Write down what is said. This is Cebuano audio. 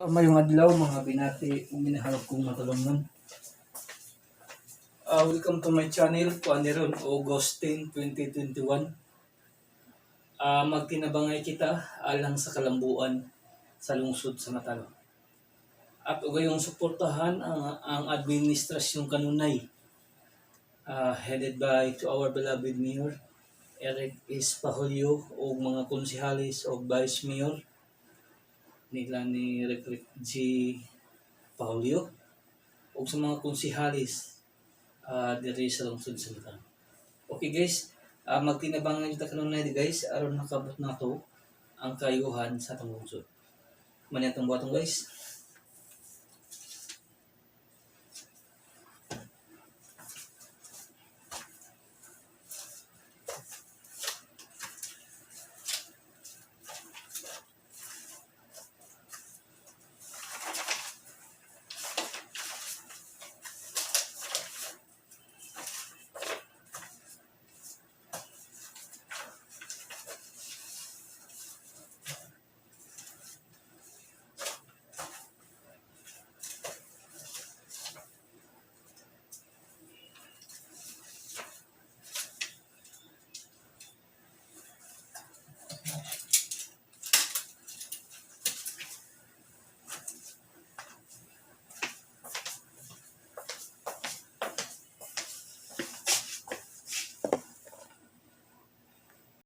Maayong adlaw, mga binati ug minahal kong matalomnon. Welcome to my channel, kuan ron August 10, 2021. Magtinabangay kita alang sa kalambuan sa lungsod sa Matalom. At ugayong suportahan ang administrasyong kanunay headed by to our beloved Mayor Eric S. Pahulyo ug mga konsehales o vice mayor nila ni Rick Rick G. Pahulyo ug sa mga konsehales diri sa lungsod sa Matalom. Okay guys, magtinabangay kita kanunay di guys aron nakabot nato ang kayuhan sa atong lungsod. Mao ni atong buhaton, guys.